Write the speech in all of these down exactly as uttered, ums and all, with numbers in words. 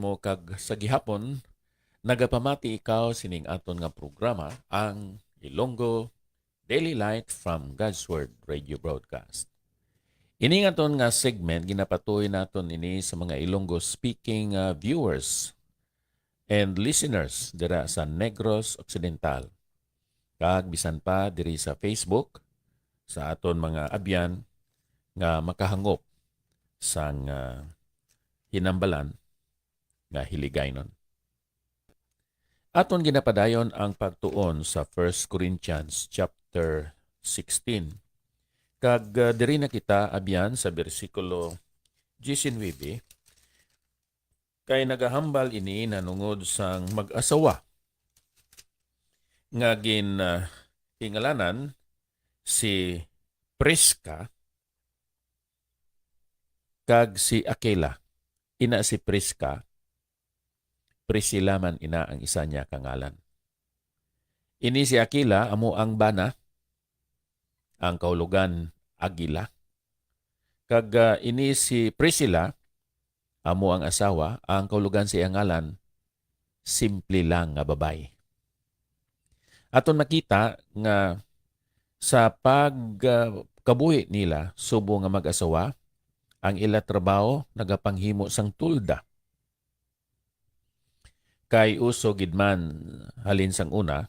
mo kag sa gihapon, nagapamati ikaw sining aton nga programa, ang Ilonggo Daily Light from God's Word Radio Broadcast. Ini nga aton nga segment, ginapatuloy naton ini sa mga Ilonggo speaking, ah, viewers and listeners dira sa Negros Occidental, kag bisan pa diri sa Facebook, sa aton mga abyan nga makahangop sang, ah, hinambalan nga Hiligaynon. Aton ginapadayon ang pagtuon sa First Corinthians chapter sixteen. Kag, ah, diri na kita abyan sa bersikulo diecinuebe, kay nagahambal ini nanungod sang mag-asawa nga gin, ah, ingalanan si Prisca kag si Aquila. Ina si Prisca, Priscilla man ina ang isa niya ka ngalan. Ini si Aquila amo ang bana, ang kahulogan Agila. Kag, ah, ini si Priscilla amo ang asawa, ang kahulogan sa iya ngalan, simple lang nga babayi. Aton makita nga sa pag, ah, kabuhi nila subo nga mag-asawa, ang ila trabaho nagapanghimo sang tolda. Kay uso gid man halin sang una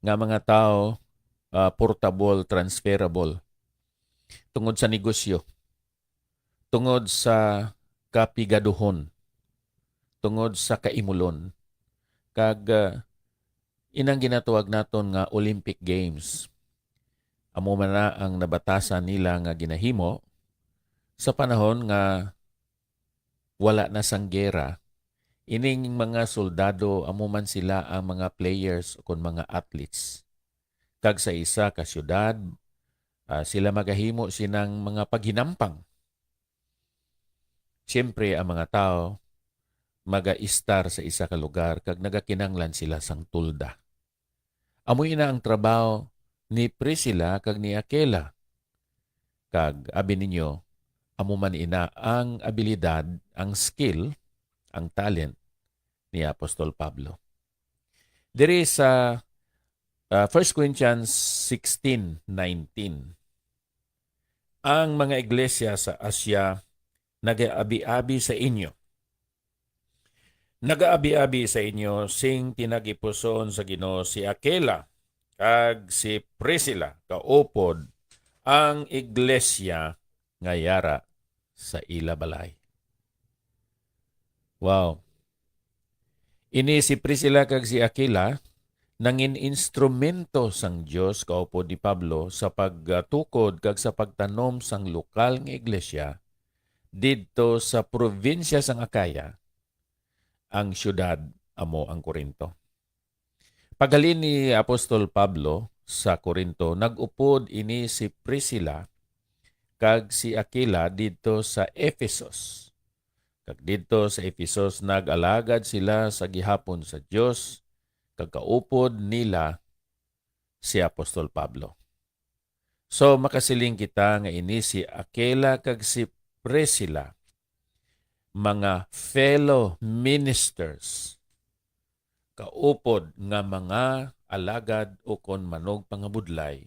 nga mga tawo, ah, portable, transferable tungod sa negosyo, tungod sa kapigaduhon, tungod sa kaimulon, kag, ah, inang ginatawag naton nga Olympic Games. Amo man na ang nabatasan nila nga ginahimo sa panahon nga wala na sang gera. Ining mga soldado amo man sila ang mga players ukon mga athletes. Kag sa isa ka siyudad, ah, sila magahimo sinang mga paghinampang. Siyempre, ang mga tawo magaistar sa isa ka lugar kag nagakinanglan sila sang tolda. Amo ina ang trabaho ni Priscilla kag ni Aquila. Kag abi ninyo, amo man ina ang abilidad, ang skill, ang talent ni Apostol Pablo. Diri sa, ah, First Corinthians sixteen nineteen, ang mga iglesia sa Asia nagaabi-abi sa inyo. Nagaabi-abi sa inyo sing tinagipuson sa Ginoo si Aquila kag si Priscilla, kaupod ang iglesia nga yara sa ila balay. Wow. Ini si Priscilla kag si Aquila nangin instrumento sang Dios kaupod ni Pablo sa pagtukod kag sa pagtanom sang lokal nga iglesia didto sa probinsya sang Acaya, ang siyudad amo ang Corinto. Paghalin ni Apostol Pablo sa Corinto, nag-upod ini si Priscilla kag si Aquila didto sa Ephesus. Kag didto sa Ephesus, nag-alagad sila sa gihapon sa Dios, kag kaupod nila si Apostol Pablo. So, makasiling kita nga ini si Aquila kag si Priscilla, mga fellow ministers, kaupod nga mga alagad ukon manugpangabudlay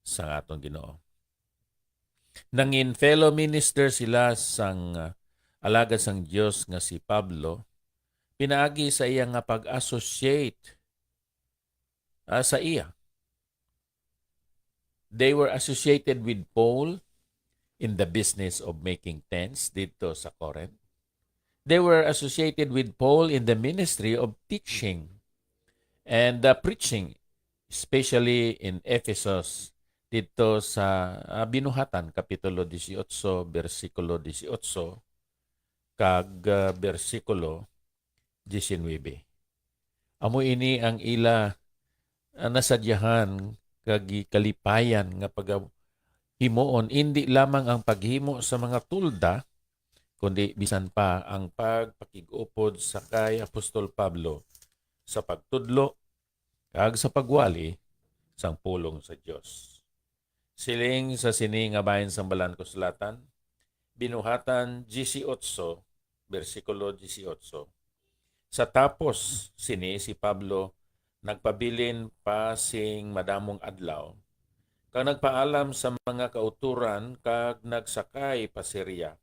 sang aton Ginoo. Nangin fellow minister sila sang, ah, alagad sang Dios nga si Pablo, pinaagi sa iya nga pag-associate, ah, sa iya. They were associated with Paul in the business of making tents didto sa Corinth. They were associated with Paul in the ministry of teaching and, uh, preaching, especially in Ephesus, didto sa, uh, Binuhatan, Kapitulo dieciocho, bersikulo dieciocho, kag, uh, bersikulo diecinuebe. Amo ini ang ila, ah, nasadyahan kag kalipayan nga pagahimuon, indi lamang ang paghimo sa mga tolda, kundi bisan pa ang pagpakig-upod sa kay Apostol Pablo sa pagtudlo kag sa pagwali sang pulong sa Dios. Siling sa sini nga bahin sang Balaan Kasulatan, Binuhatan dieciocho, bersikulo dieciocho. Sa tapos sini, si Pablo nagpabilin pa sing madamong adlaw, kag nagpaalam sa mga kautoran, kag nagsakay pa Siria.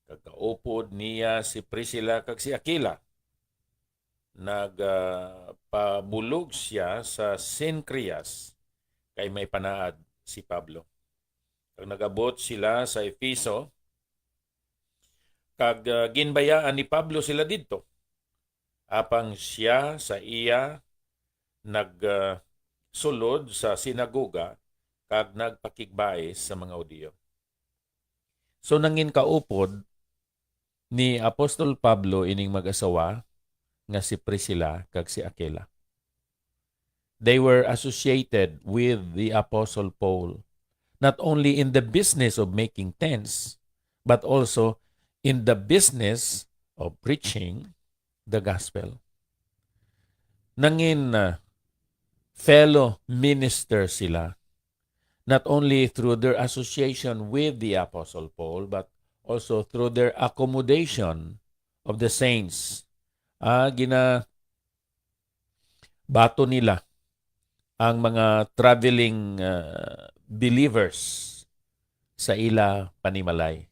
Kag kaupod niya si Priscila kag si Aquila. Nag, ah, pabulog sia sa Cencreas, kay may panaad si Pablo. Kag nag-abot sila sa Efeso, kag, ah, ginbayaan ni Pablo sila didto. Apang sia sa iya nag, ah, sulod sa sinagoga kag nagpakigbais sa mga Hudiyo. So, nangin kaupod ni Apostol Pablo ining mag-asawa nga si Priscila kag si Aquila. They were associated with the Apostle Paul, not only in the business of making tents, but also in the business of preaching the gospel. Nangin, uh, fellow minister sila, not only through their association with the Apostle Paul, but also through their accommodation of the saints. Ah, gina-, bato nila ang mga traveling, ah, believers sa ila panimalay.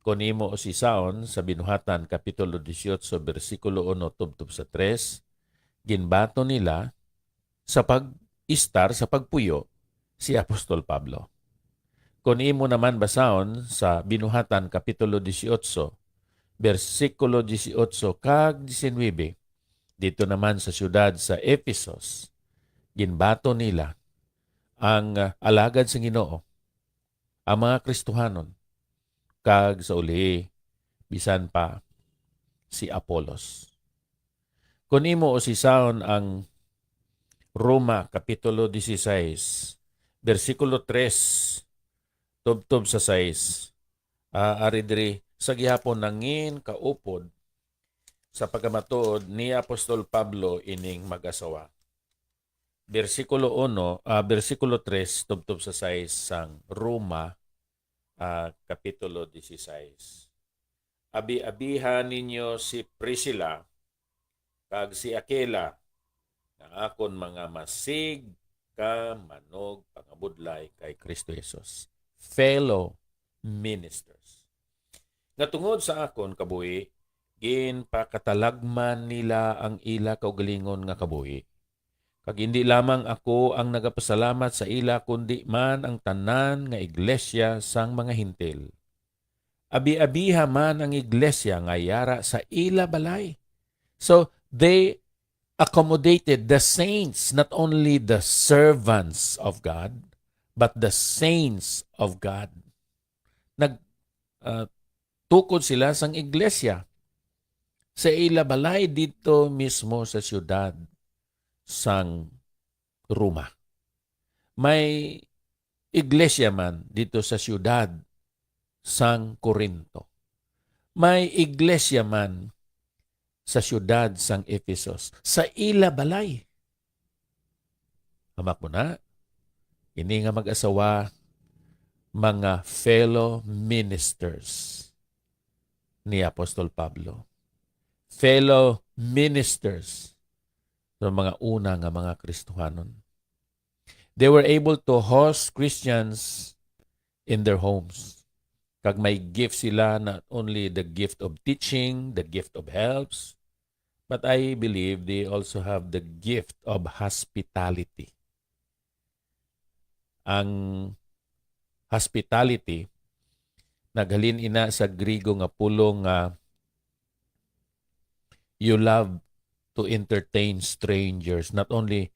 Kon imo usisaon sa Binuhatan, Kapitulo dieciocho, bersikulo uno tubtob sa tres, ginbato nila sa pag-istar, sa pagpuyo, si Apostol Pablo. Kon imo naman basahon sa Binuhatan, Kapitulo dieciocho, bersikulo dieciocho kag diecinuebe, dito naman sa siyudad sa Ephesus, ginbato nila ang, ah, alagad sa Ginoo, ang mga Kristohanon, kag sa uli, bisan pa si Apolos. Kon imo usisaon ang Roma, Kapitulo dieciséis, bersikulo tres tubtob sa sais, ah, ari diri sa gihapon nangin kaupod sa pagkamatuod ni Apostol Pablo ining mag-asawa. Bersikulo uno, ah, bersikulo tres tubtob sa sais sang Roma, ah, Kapitulo dieciséis. Abi-abiha ninyo si Priscila kag si Aquila, nga akon mga masig ka manugpangabudlay kay Kristo Jesus, fellow ministers, nga tungod sa akon kabuhi ginpakatalagman nila ang ila kaugalingon nga kabuhi. Kag indi lamang ako ang nagapasalamat sa ila, kundi man ang tanan nga iglesia sang mga Gentil. Abi-abiha man ang iglesia nga yara sa ila balay. So, they accommodated the saints, not only the servants of God, but the saints of God. Nag, ah, tukod sila sang iglesia sa ila balay dito mismo sa siyudad sang Roma. May iglesia man dito sa siyudad sang Corinto. May iglesia man sa siyudad sang Ephesus, sa ila balay. Hamak mo na, ini nga mag-asawa, mga fellow ministers ni Apostol Pablo. Fellow ministers sa mga una nga mga Kristohanon. They were able to host Christians in their homes. Kag may gift sila, not only the gift of teaching, the gift of helps, but I believe they also have the gift of hospitality. Ang hospitality naghalin ina sa Griego nga pulong nga you love to entertain strangers. Not only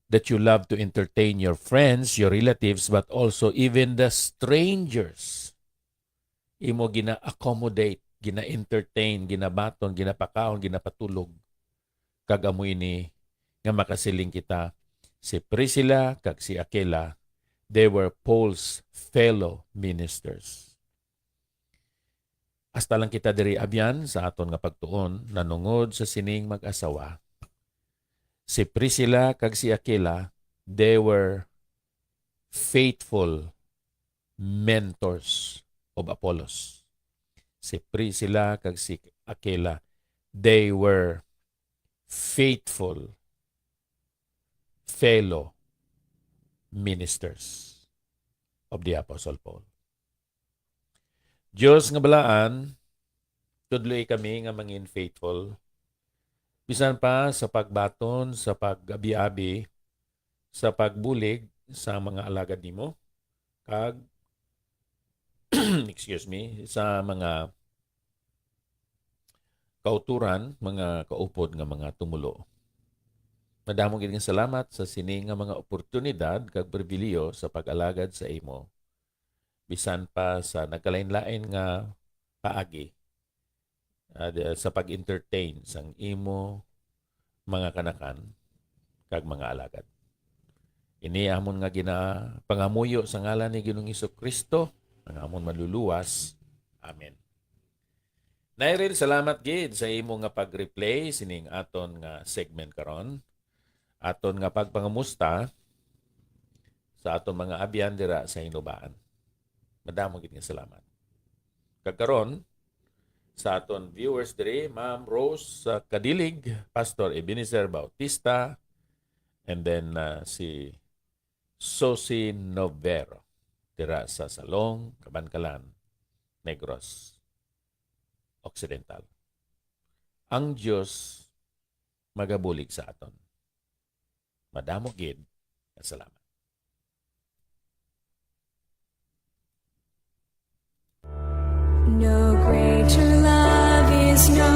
that you love to entertain your friends, your relatives, but also even the strangers. Imo gina-accommodate, gina-entertain, ginabaton, ginapakaon, ginapatulog. Kag amo ini nga makasiling kita, si Priscilla kag si Aquila, they were Paul's fellow ministers. Hasta lang kita diri abyan sa aton nga pagtuon nanungod sa sining mag-asawa. Si Priscilla kag si Aquila, they were faithful mentors of Apollos. si Priscilla, kag si Aquila, they were faithful fellow ministers of the Apostle Paul. Dios nga balaan, tudloi kami nga mangin faithful, bisan pa sa pagbaton, sa pag-abi-abi, sa pagbulig sa mga alagad nimo, kag, excuse me, sa mga kauturan, mga kaupod nga mga tumulo. Madamo gid nga salamat sa sini nga mga oportunidad kag pribilihiyo sa pag-alagad sa imo, bisan pa sa nagkalain-lain nga paagi, ah, di- sa pag-entertain sang imo mga kanakan kag mga alagad. Ini amon nga ginapangamuyo sa ngalan ni Ginoong Jesu-Cristo, ang amon Manluluwas. Amen. Nairil, salamat gid sa imo nga pag-replay sining aton nga segment karon. Aton nga pagpangamusta sa aton mga abyan dira sa Hinubaan. Madamo gid nga salamat. Kag karon, sa aton viewers diri, Ma'am Rose, ah, Kadilig, Pastor Ebenezer Bautista, and then, ah, si Sosi Novero dira sa Salong, Kabankalan, Negros Occidental. Ang Dios magabulig sa aton. Madamo gid nga salamat. No greater love is no